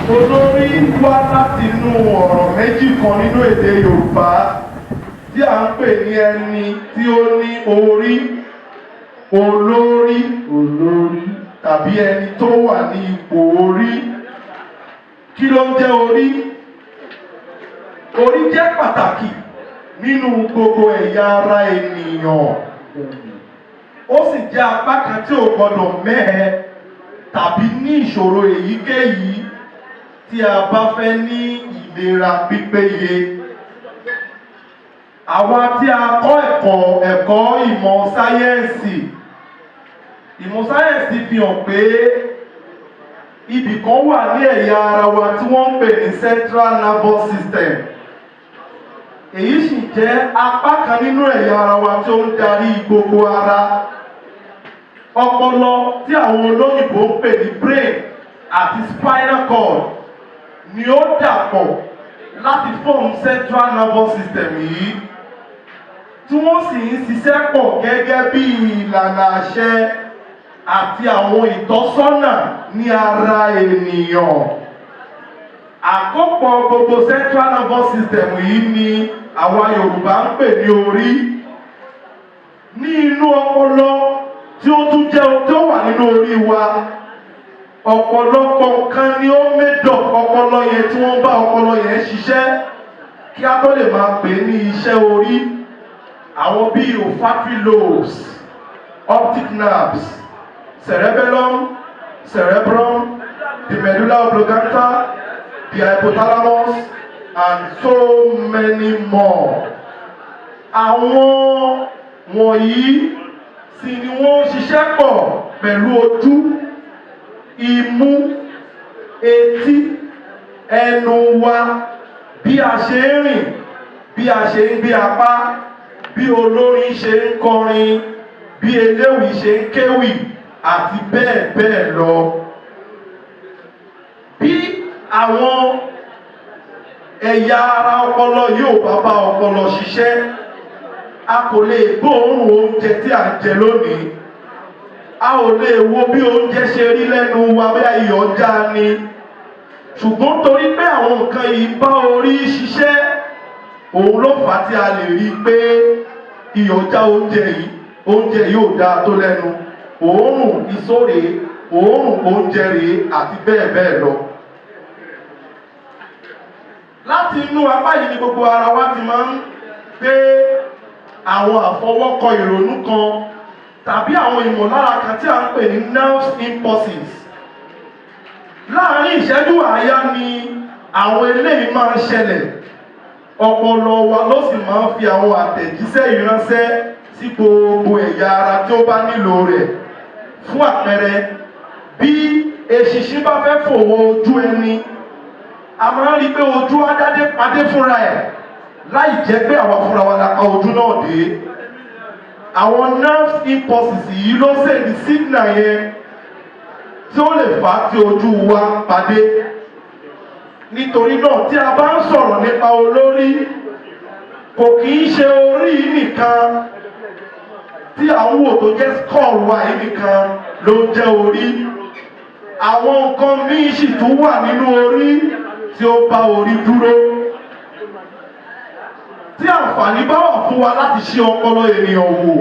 Olórí wá láti inú ọ̀rọ̀ méjì kan nínú èdè Yorùbá tí à ń pè ní ẹni tí ó ní orí, olórí, Olórí. tàbí ẹni tó wà ní ipò orí. Kí ló ń jẹ́ orí? Orí jẹ́ pàtàkì nínú gbogbo ẹ̀yà ara ènìyàn. Ó sì jẹ́ apá kan tí ò gbọdọ̀ mẹ́hẹ tàbí ní ìṣòro èyíkéyìí tí a bá fẹ́ ní ìlera pípéye. Àwa tí a kọ́ ẹ̀kọ́ ìmọ̀ sáyẹ́ǹsì, ìmọ̀ sáyẹ́ǹsì fi hàn pé ibì kan wà ní ẹ̀yà ara wa tí wọ́n ń pè ní central nervous system. Èyí sì jẹ́ apá kan nínú ẹ̀yà ara wa tí ó ń darí gbogbo ara. Ọpọlọ tí àwọn olóyìnbó ń pè ní brain àti spinal cord ni ó dàpọ̀ láti form central nervous system yìí, tí wọ́n sì ń ṣiṣẹ́ pọ̀ gẹ́gẹ́ bí ìlànà àṣẹ àti àwọn ìtọ́sọ́nà ní ara ènìyàn. Àkópọ̀ gbogbo central nervous system yìí ni àwa Yorùbá ń pè ní orí. Ní inú ọpọlọ tí ó tún jẹ́ tí ó wà nínú orí wa, ọ̀pọ̀lọpọ̀ nǹkan ni ó made up ọpọlọ yẹn tí wọ́n bá ọpọlọ yẹn ṣiṣẹ́ kí a tó lè máa pè é ní iṣẹ́ orí. Àwọn bíi olfactory lobes, optic nerves, cerebellum, cerebrum, the medulla oblongata, the hypothalamus, and so many more. Àwọn wọ̀nyí sì ni wọ́n ń ṣiṣẹ́ pọ̀ pẹ̀lú ojú, imú, etí, ẹnu wa, bí a ṣe ń rìn, bí a ṣe ń gbé apá, bí olórin ṣe ń kọrin, bí eléwì ṣe ń kéwì àti bẹ́ẹ̀ bẹ́ẹ̀ lọ. Bí àwọn ẹ̀yà ara ọpọlọ yóò bá bá ọpọlọ ṣiṣẹ́, a kò lè gbóòórùn oúnjẹ tí à ń jẹ lónìí, a ò lè wo bí oúnjẹ ṣe rí lẹ́nu wa, bí iyọ̀ já ni. Ṣùgbọ́n torí pé àwọn nǹkan yìí bá orí ṣiṣẹ́, òun ló fà á tí a lè rí i pé iyọ̀ já oúnjẹ yìí, oúnjẹ yìí ò dáa tó lẹ́nu, òórùn iṣó rèé, òórùn oúnjẹ rèé àti bẹ́ẹ̀ bẹ́ẹ̀ lọ. Láti inú apá yìí ni gbogbo ara wa ti máa ń gbé àwọn àfọwọ́kọ ìrònú kan tàbí àwọn ìmọ̀lára kan tí a ń pè ní nerve impulses. Láàárín ìṣẹ́jú àáyá ni àwọn eléyìí máa ń ṣẹlẹ̀. Ọpọlọ wa ló sì máa ń fi àwọn àtẹ̀jíṣẹ́ ìránṣẹ́ sí gbogbo ẹ̀yà ara tí ó bá nílò rẹ̀. Fún àpẹẹrẹ, bí eṣinṣin bá fẹ́ fò wọ ojú ẹni, a máa ń rí pé ojú á dádé padé fúnra ẹ̀ láì jẹ́ pé àwa fúnra wa la pa ojú náà dé. Àwọn nerve impulses yìí ló send signal yẹn tí ó lè fà á tí ojú wa padé. Nítorí náà, tí a bá ń sọ̀rọ̀ nípa olórí, kò kì í ṣe orí nìkan tí à ń wò tó jẹ́ skull wa yìí nìkan ló ń jẹ́ orí. Àwọn nǹkan míì sì tún wà nínú orí tí ó bá orí dúró. Tí àǹfààní bá wà fún wa láti ṣe ọpọlọ ènìyàn wò,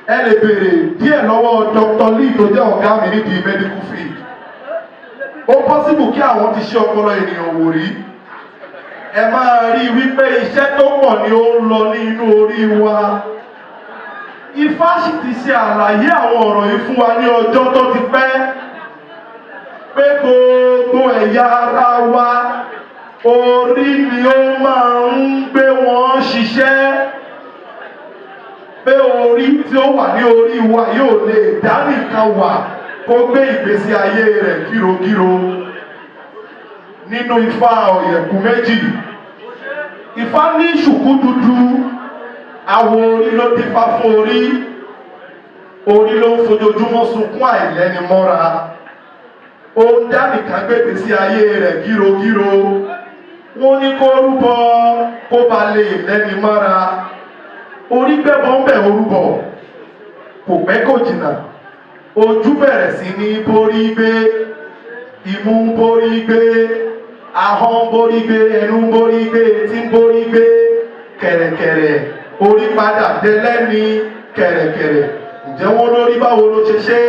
ẹ lè béèrè díẹ̀ lọ́wọ́ Dr. Lee tó jẹ́ ọ̀gá mi nídìí medical field. Ó possible kí àwọn ti ṣe ọpọlọ ènìyàn wò rí. Ẹ máa rí i wípé iṣẹ́ tó pọ̀ ni ó ń lọ ní inú orí wa. Ifá sì ti ṣe àlàyé àwọn ọ̀rọ̀ yìí fún wa ní ọjọ́ tó ti pẹ́ pé gbogbo ẹ̀yà ara wa, orí ni ó máa ń gbé wọn ṣiṣẹ́, pé orí tí ó wà ní orí wa yóò lè dá nìkan wà kó gbé ìgbésí ayé rẹ̀ kírokíro. Nínú Ifá ọ̀yẹ̀kú méjì, Ifá ní ṣùkú dúdú àwọ̀ orí ló dífá fún orí. Orí ló ń fojoojúmọ́ sunkún àìlẹ́nimọ́ra, ó ń dá nìkan gbé ìgbésí ayé rẹ̀ kírokíro. Wọ́n ní kó rúbọ kó ba lè lẹ́ni mọ́ra. Orí gbẹ́bọ ń bẹ̀ orúbọ, kò pẹ́ kò jìnnà, ojú bẹ̀rẹ̀ sí ní borí gbé. Imú ń borí gbé, ahọ́n ń borí gbé, ẹnu ń borí gbé, etí ń borí gbé, kẹ̀rẹ̀kẹ̀rẹ̀ orí padà délẹ́ni kẹ̀rẹ̀kẹ̀rẹ̀. Ǹjẹ́ wọ́n lórí báwo ló ṣe ṣe?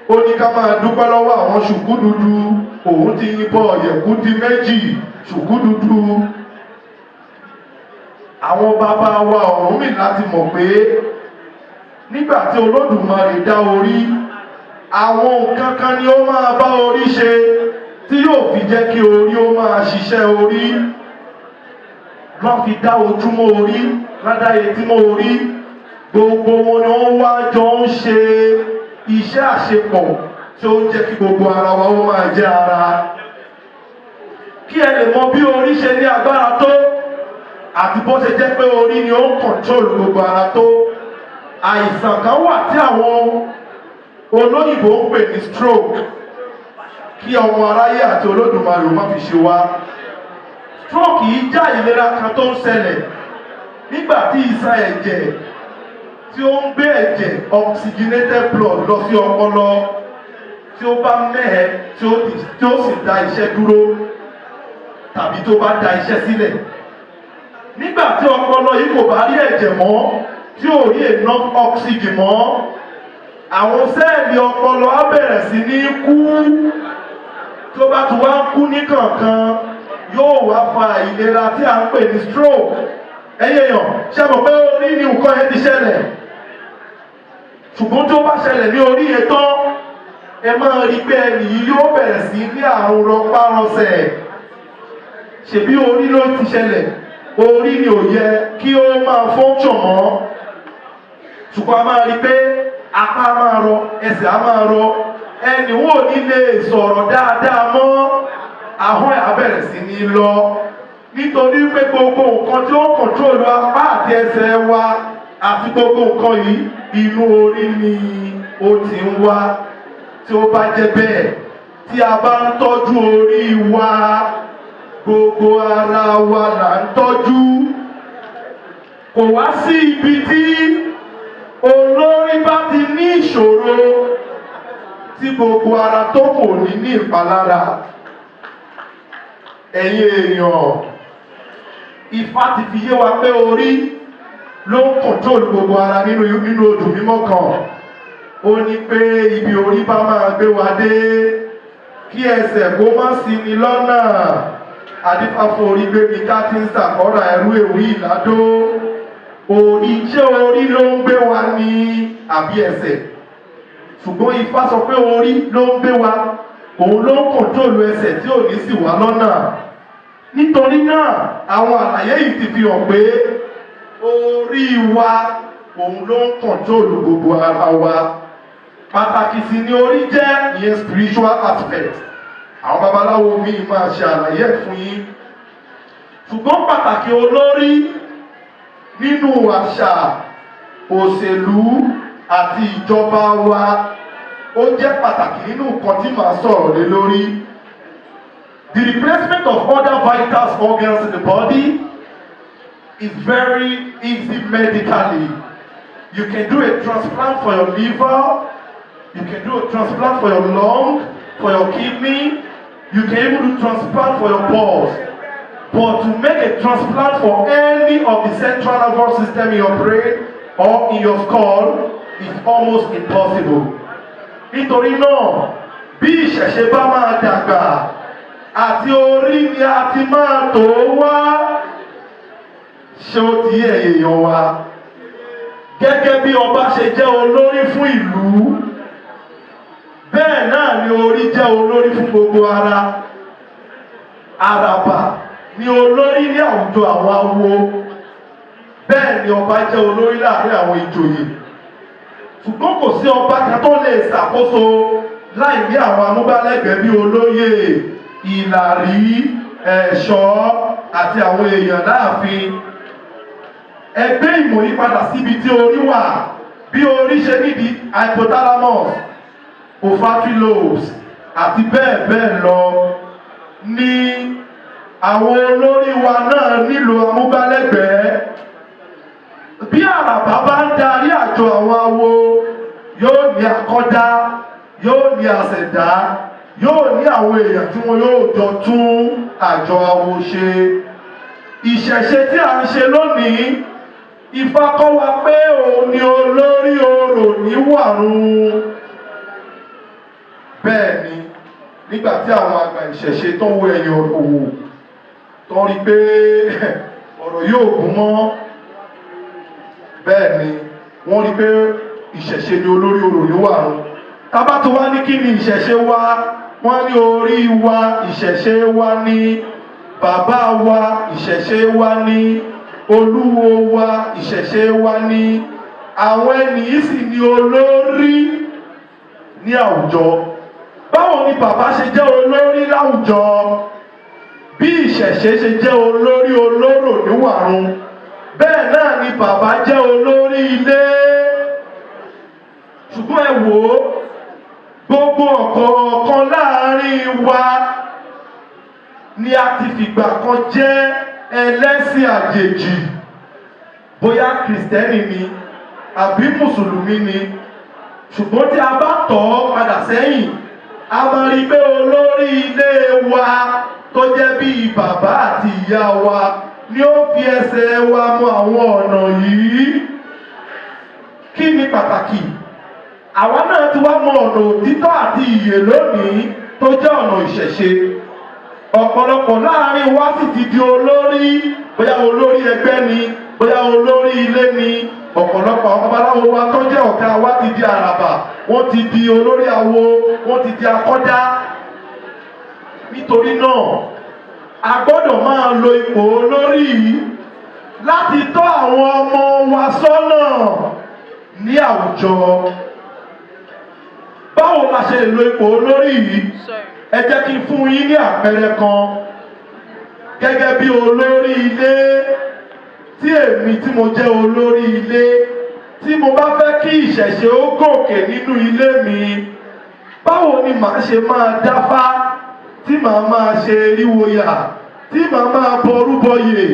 Ó ní ká máa dúpẹ́ lọ́wọ́ àwọn ṣùkú dúdú. Òun ti yìnbọn ọ̀yẹ̀kú di méjì, ṣùkú dúdú. Àwọn bàbá wa Ọ̀rúnmìlà ti mọ̀ pé nígbà tí Olódùmarè dá orí, àwọn nǹkan kan ni ó máa bá orí ṣe tí yóò fi jẹ́ kí orí ó máa ṣiṣẹ́ orí. Wọ́n fi dá ojú mọ́ orí, ládá etí mọ́ orí. Gbogbo wọn ni wọ́n wá jọ ń ṣe iṣẹ́ àṣepọ̀ tí ó ń jẹ́ kí gbogbo ara wa ó máa jẹ́ ara. Kí ẹ lè mọ bí orí ṣe ní agbára tó àti bó ṣe jẹ́ pé orí ni ó ń control gbogbo ara tó, àìsàn kan wà tí àwọn olóyìnbó ń pè ní stroke. Kí ọmọ aráyé àti Olódùmarè ó má fi ṣe wá. Stroke yìí já ìlera kan tó ń ṣẹlẹ̀ nígbà tí iṣan ẹ̀jẹ̀ tí ó ń gbé ẹ̀jẹ̀, oxygenated blood, lọ sí ọpọlọ, tí ó bá mẹ́hẹ̀, tí ó sì dá iṣẹ́ dúró tàbí tó bá dá iṣẹ́ sílẹ̀. Nígbà tí ọpọlọ yìí kò bá rí ẹ̀jẹ̀ mọ́, tí ò rí enough oxygen mọ́, àwọn sẹ́ẹ̀lì ọpọlọ á bẹ̀rẹ̀ sí ní kú. Tó bá ti wá ń kú ní kọ̀ọ̀kan, yóò wá fa ìlera tí a ń pè ní stroke. Ẹ̀yin èèyàn, ṣe mọ̀ pé orí ni nǹkan yẹn ti ṣẹlẹ̀? Ṣùgbọ́n tó bá ṣẹlẹ̀ ní orí yẹn tán, ẹ máa rí pé ẹnì yìí yóò bẹ̀rẹ̀ sí ní àrùn rọpárọsẹ̀. Ṣèbí orí ló ti ṣẹlẹ̀, orí ni ò yẹ kí ó máa function mọ́, ṣùgbọ́n a máa rí pé apá máa rọ, ẹsẹ̀ á máa rọ, ẹnì wò ní lè sọ̀rọ̀ dáadáa mọ́, ahọ́n ẹ̀ á bẹ̀rẹ̀ sí ní lọ, nítorí pé gbogbo nǹkan tí ó control apá àti ẹsẹ̀ wa àti gbogbo nǹkan yìí, inú orí ni ó ti ń wá. Tí ó bá jẹ́ bẹ́ẹ̀, tí a bá ń tọ́jú orí wa, gbogbo ara wa là ń tọ́jú. Kò wá sí ibi tí olórí bá ti ní ìṣòro tí gbogbo ara tó kò ní ní ìpalára. Ẹ̀yin èèyàn, Ifá ti fi yé wa pé orí ló ń control gbogbo ara. Nínú odù mímọ́ kan, ó ní pé ibi orí bá máa gbé wa dé, kí ẹsẹ̀ kó má sí ni lọ́nà. Adífáfó orí gbé mi ká tí ń sàkọ́ra ẹrú èwì ìládó orí. Ṣé orí ló ń gbé wa ní àbí ẹsẹ̀? Ṣùgbọ́n Ifá sọ pé orí ló ń gbé wa, òun ló ń control ẹsẹ̀ tí ò ní sì wá lọ́nà. Nítorí náà, àwọn àlàyé yìí ti fi hàn pé orí wa, òun ló ń control gbogbo ara wa. Pàtàkì sì ni orí jẹ́, ìyẹn spiritual aspect. Àwọn babaláwo míì máa ṣe àlàyé ẹ̀ fún yín. Ṣùgbọ́n pàtàkì olórí nínú àṣà, òṣèlú àti ìjọba wa, ó jẹ́ pàtàkì nínú nǹkan tí màá sọ̀rọ̀ lé lórí. The replacement of other vital organs in the body is very easy medically. You can do a transplant for your liver, you can do a transplant for your lung, for your kidney, you can even do transplant for your pulse. But to make a transplant for any of the central nervous system in your brain or in your skull is almost impossible. Nítorí náà, bí ìṣẹ̀ṣe bá máa dàgbà, àti orí ni a ti máa tó wá. Ṣé ó ti yé èèyàn wa? Gẹ́gẹ́ bí ọba ṣe jẹ́ olórí fún ìlú, bẹ́ẹ̀ náà ni orí jẹ́ olórí fún gbogbo ara. Àràbà ni olórí ní àwùjọ àwọn awo, bẹ́ẹ̀ ni ọba jẹ́ olórí láàrin àwọn ìjòyè. Ṣùgbọ́n kò sí ọba kan tó lè ṣàkóso láì ní àwọn amúgbálẹ́gbẹ̀ẹ́ bí olóyè, ìlàrí, ẹ̀ṣọ́ àti àwọn èèyàn láàfin. Ẹgbẹ́ ìmọ̀ yí padà síbi tí orí wà. Bí orí ṣe nídìí hypothalamus, olfactory lobes àti bẹ́ẹ̀ bẹ́ẹ̀ lọ, ní àwọn olórí wa náà nílò amúgbálẹ́gbẹ̀ẹ́. Bí àràbà bá ń darí àjọ àwọn awo, yóò ní akọ́dá, yóò ní àṣẹ̀dá. Yóò ní àwọn èèyàn tí wọn yóò jọ tún àjọ awo ṣe. Ìṣẹ̀ṣe tí à ń ṣe lónìí, Ifá kọ́ wa pé òun ni olórí orò níwàrun. Bẹ́ẹ̀ ni, nígbà tí àwọn àgbà ìṣẹ̀ṣe tó wo ẹ̀yìn ọ̀rọ̀ wò, tó rí pé ọ̀rọ̀ yóò gún mọ́, bẹ́ẹ̀ ni wọ́n rí pé ìṣẹ̀ṣe ni olórí orò níwàrun. Tábà tó wá ní kí ni ìṣẹ̀ṣe wa, wọ́n ní orí wa ìṣẹ̀ṣe wa ní, bàbá wa ìṣẹ̀ṣe wa ní, olúwo wa ìṣẹ̀ṣe wa ní. Àwọn ẹni yìí sì ni olórí ní àwùjọ. Báwo ni bàbá ṣe jẹ́ olórí láwùjọ? Bí ìṣẹ̀ṣe ṣe jẹ́ olórí olóró níwàrun, bẹ́ẹ̀ náà ni bàbá jẹ́ olórí ilé. Ṣùgbọ́n ẹ wò ó, gbogbo ọ̀kọ̀ọ̀kan láàrin wa ni a ti fìgbà kan jẹ́ ẹlẹ́sìn àjèjì, bóyá Kìrìsìtẹ́nì ni àbí Mùsùlùmí ni. Ṣùgbọ́n tí a bá tọ̀ ọ́ padà sẹ́yìn, a máa rí i pé olórí ilé wa tó jẹ́ bíi bàbá àti ìyá wa ni ó fi ẹsẹ̀ wa mọ àwọn ọ̀nà yìí. Kí ni pàtàkì? Àwa náà ti wá mọ ọ̀nà òtítọ́ àti ìyè lónìí tó jẹ́ ọ̀nà ìṣẹ̀ṣe. Ọ̀pọ̀lọpọ̀ láàrin wa sì ti di olórí, bóyá olórí ẹgbẹ́ ni, bóyá olórí ilé ni. Ọ̀pọ̀lọpọ̀ àwọn babaláwo wa tó jẹ́ ọ̀gá wa ti di àràbà, wọ́n ti di olórí awo, wọ́n ti di akọ́dá. Nítorí náà, a gbọ́dọ̀ máa lo ipò olórí yìí láti tọ́ àwọn ọmọ wa sọ́nà ní àwùjọ. Báwo la ṣe lè lo ipò olórí yìí? Ẹ jẹ́ kí n fún yín ní àpẹẹrẹ kan. Gẹ́gẹ́ bí olórí ilé tí èmi tí mo jẹ́ olórí ilé, tí mo bá fẹ́ kí ìṣẹ̀ṣe ó gòkè nínú ilé mi, báwo ni màá ṣe máa dáfá, tí màá máa ṣe ríwoyà, tí màá máa bọrúbọyè,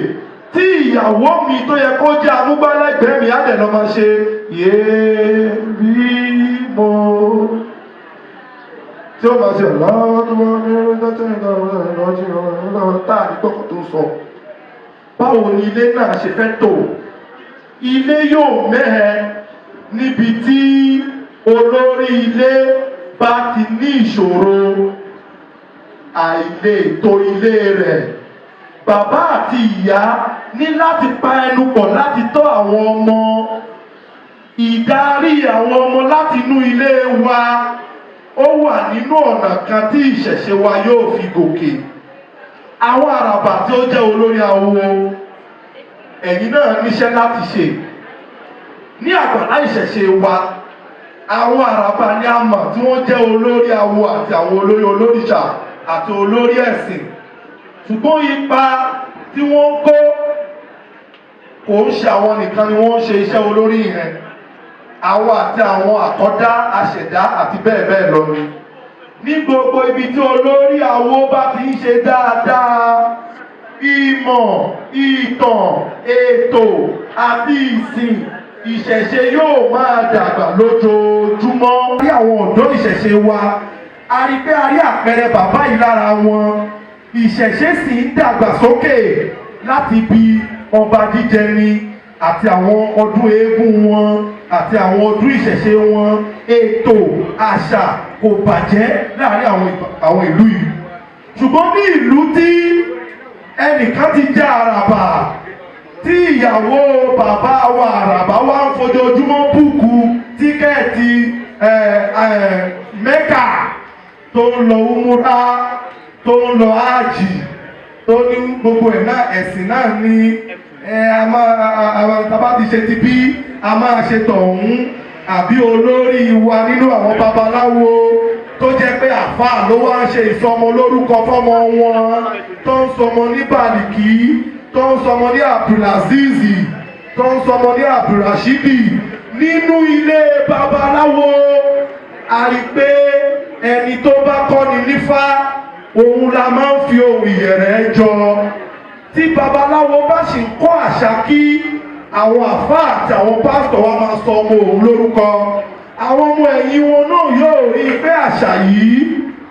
tí ìyàwó mi tó yẹ kó jẹ́ amúgbálẹ́gbẹ̀ẹ́ mi á dẹ̀ lọ máa ṣe yéé bí mo tí ó máa ṣe tá à ní gbọ́kàn tó ń sọ? Báwo ni ilé náà ṣe fẹ́ tò? Ilé yóò mẹ́hẹ níbi tí olórí ilé bá ti ní ìṣòro àìlè tò ilé rẹ̀. Bàbá àti ìyá ní láti pa ẹnu pọ̀ láti tọ́ àwọn ọmọ. Ìdarí àwọn ọmọ láti inú ilé wa, ó wà nínú ọ̀nà kan tí ìṣẹ̀ṣe wa yóò fi gòkè. Àwọn àràbà tí ó jẹ́ olórí awo, ẹ̀yin náà níṣẹ́ láti ṣe ní àgbàlá ìṣẹ̀ṣe wa. Àwọn àràbà ni a mọ̀ tí wọ́n jẹ́ olórí awo àti àwọn olórí olórìṣà àti olórí ẹ̀sìn, ṣùgbọ́n ipa tí wọ́n ń kó, kò ń ṣe àwọn nìkan ni wọ́n ń ṣe iṣẹ́ olórí yẹn. Àwọn àti àwọn àkọ́dá, aṣẹ̀dá àti bẹ́ẹ̀ bẹ́ẹ̀ lọ ni. Ní gbogbo ibi tí olórí awo bá ti ń ṣe dáadáa, ìmọ̀, ìtàn, ètò àti ìsìn ìṣẹ̀ṣe yóò máa dàgbà lójoojúmọ́. Bí àwọn ọ̀dọ́ ìṣẹ̀ṣe wa, a rí pé a rí àpẹẹrẹ bàbá yìí lára wọn. Ìṣẹ̀ṣe sì ń dàgbà sókè láti bí ọba jíjẹ ni àti àwọn ọdún eégún wọn àti àwọn ọdún ìṣẹ̀ṣe wọn. Ètò àṣà kò bàjẹ́ láàrin àwọn ìlú yìí. Ṣùgbọ́n ní ìlú tí ẹnìkan ti já àràbà, tí ìyàwó bàbá wa àràbà wa ń fojoojúmọ́ book ticket Mẹ́kà, tó ń lọ umura, tó ń lọ ájì, tó ní gbogbo ẹ̀ náà, ẹ̀sìn náà ní ẹ a máa tá bá ti ṣe ti bí a máa ṣe tọ̀hún, àbí olórí wa nínú àwọn babaláwo tó jẹ́ pé àfáà ló wá ń ṣe ìsọmọ lórúkọ fọ́mọ wọn, tó ń sọmọ ní Bàlìkì, tó ń sọmọ ní Abdulaziz, tó ń sọmọ ní Abdulrashidi nínú ilé babaláwo, a rí pé ẹni tó bá kọ́ni nífá, òun la máa ń fi ohun ìyẹ̀rẹ̀ jọ. Tí babaláwo bá sì ń kọ́ àṣà kí àwọn àfáà àti àwọn pásítọ̀ wa máa sọ ọmọ òun lórúkọ, àwọn ọmọ ẹ̀yìn wọn náà yóò rí i pé àṣà yìí,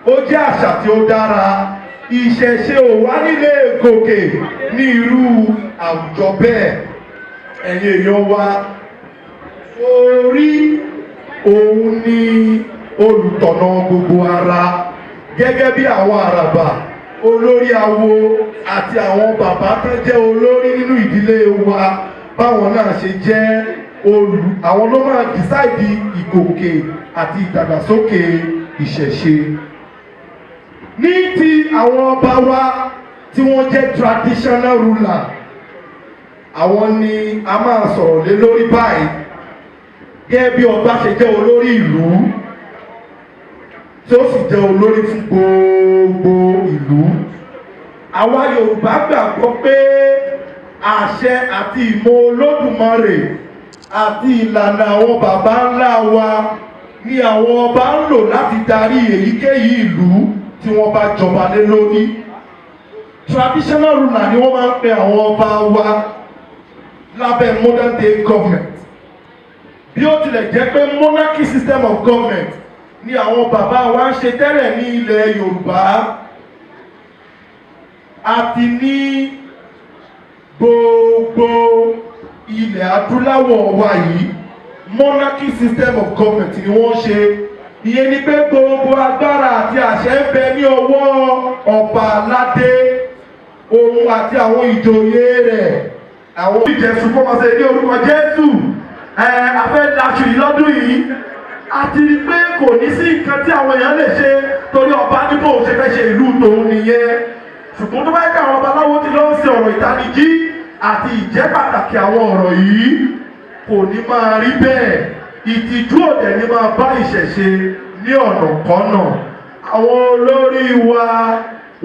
ó jẹ́ àṣà. àṣà tí ó dára, ìṣẹ̀ṣe ò wá nílé gòkè ní irú àwùjọ bẹ́ẹ̀. Ẹ̀yin èèyàn wa, orí òun ni olùtọ̀nà gbogbo ara. Gẹ́gẹ́ bí àwọn àràbà, olórí awo àti àwọn bàbá tó jẹ́ olórí nínú ìdílé wa, báwọn náà ṣe jẹ́ olù, àwọn ló máa decide ìgòkè àti ìdàgbàsókè ìṣẹ̀ṣe. Ní ti àwọn ọba wa tí wọ́n jẹ́ traditional ruler, àwọn ni a máa sọ̀rọ̀ lé lórí báyìí. Gẹ́gẹ́ bí ọba ṣe jẹ́ olórí ìlú, tí ó sì jẹ́ olórí fún gbogbo ìlú, àwa Yorùbá gbàgbọ́ pé àṣẹ àti ìmọ̀ Olódùmarè àti ìlànà àwọn baba ńlá wa ni àwọn ọba ń lò láti darí èyíkéyìí ìlú tí wọ́n bá jọba lé lórí. Traditional ruler ni wọ́n máa ń pe àwọn ọba wa lábẹ́ modern day government. Bí ó tilẹ̀ jẹ́ pé monarchy system of government ni àwọn bàbá wa ń ṣe tẹ́lẹ̀ ní ilẹ̀ Yorùbá àti ní gbogbo ilẹ̀ adúláwọ̀ wa yìí, monarchy system of government ni wọ́n ṣe. Ìyẹn ni pé gbogbo agbára àti àṣẹ ń bẹ ní ọwọ́ ọba aládé, òun àti àwọn ìjòyè rẹ̀. Àwọn ìjẹsùn kọ́mọ̀sẹ̀ ní orúkọ Jésù ẹ afẹ́ laṣu yìí lọ́dún yìí, àti rí pé kò ní sí nǹkan tí àwọn èèyàn lè ṣe, torí ọba ní bóun ṣe fẹ́ ṣe ìlú tòun nìyẹn. Ṣùgbọ́n tó bá yẹ kí àwọn babaláwo ti lọ ń ṣe ọ̀rọ̀ ìtanijí àti ìjẹ́ pàtàkì àwọn ọ̀rọ̀ yìí, kò ní máa rí bẹ́ẹ̀. Ìtìjú òdẹ ní máa bá ìṣẹ̀ṣe ní ọ̀nà kọ́nà. Àwọn olórí wa,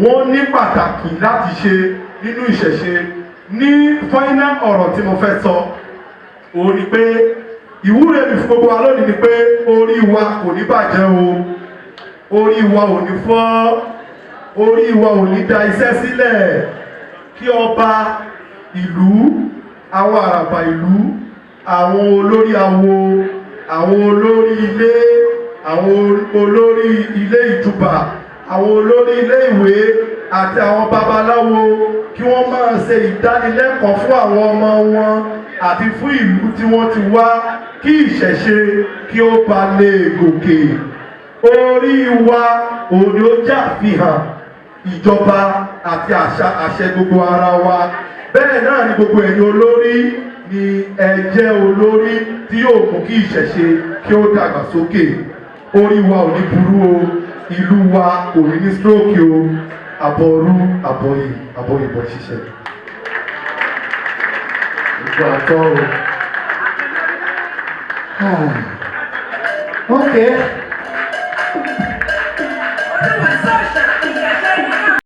wọ́n ní pàtàkì láti ṣe nínú ìṣẹ̀ṣe. Ní final ọ̀rọ̀ tí mo fẹ́ sọ, òun ni pé ìwúre mi fún gbogbo wa lónìí ni pé orí wa kò ní bàjẹ́ o, orí wa ò ní fọ́, orí wa ò ní da iṣẹ́ sílẹ̀. Kí ọba ìlú, àwọn àràbà ìlú, àwọn olórí awo, àwọn olórí ilé, àwọn olórí ilé ìjùbà, àwọn olórí ilé ìwé àti àwọn babaláwo, kí wọ́n máa ṣe ìdánilẹ́kọ̀ọ́ fún àwọn ọmọ wọn àti fún ìlú tí wọ́n ti wá, kí ìṣẹ̀ṣe kí ó ba lè gòkè. Orí wa òun ni ó jẹ́ àfihàn ìjọba àti àṣà, àṣẹ gbogbo ara wa. Bẹ́ẹ̀ náà ni gbogbo ẹ̀yin olórí ni ẹ jẹ́ olórí tí yóò mú kí ìṣẹ̀ṣe kí ó dàgbà sókè. Orí wa ò ní burú o, ìlú wa kò ní ní stroke o. Àbọ̀rú àbọ̀yè, àbọ̀yìnbọ̀ ṣiṣẹ́. Ìgbà àtọ́ o. Ah. Okay.